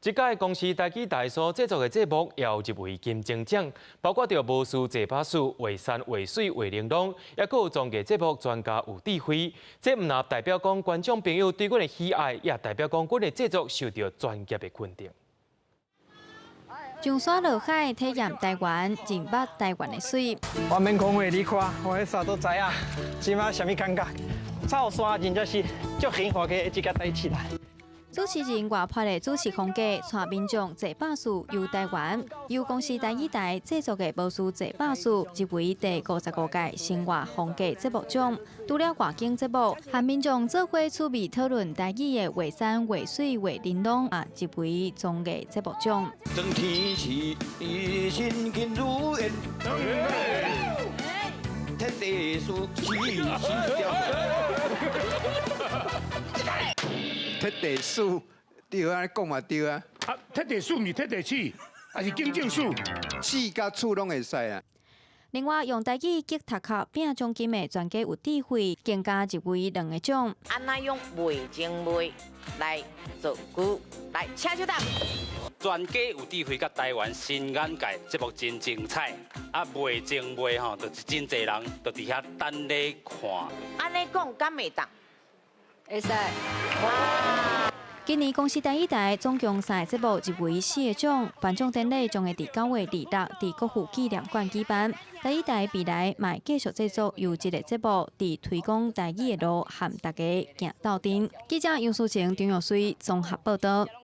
這屆公視台語台所製作的節目也有入圍金鐘獎，包括著無事坐巴士、畫山畫水畫玲瑯，抑閣有綜藝節目專家有智慧。這毋但代表講觀眾朋友對阮的喜愛，也代表講阮的製作受著專業的肯定。上山落海體驗台灣，認捌台灣的水。我免講話，你看，我彼煞都知影，這馬啥物感覺？臭山真正是足幸福的一個代誌啦。主持人活潑的主持風格，帶民眾坐巴士遊台灣，由公視台語台製作的無事坐巴士入圍第55屆生活風格節目獎。除了外景節目，和民眾做伙趣味討論台語的畫山畫水畫玲瑯啊，入圍綜藝節目獎。當天時心緊如煙，鐵地鼠死死掉。鐵地鼠對啊，講嘛對啊。啊，鐵地鼠毋是鐵地鼠，還是警政署？鼠佮鼠攏會使啊。另外，用台語激讀冊拼獎金的專家有智慧，更加入圍兩個獎。按怎用袂精袂來造句？來，請就答。專家有智慧佮台灣新眼界節目真精彩，啊，袂精袂吼，就是真濟人就佇遐等咧看。按呢講敢會當？會使。今年公視台語台總共三个節目入圍四個獎，頒獎典禮將會佇9月26佇國父紀念館舉辦。台語台未來嘛會繼續製作優質的節目，佇推廣台語的路，和大家行鬥陣。記者楊淑晴、張玉水綜合報道。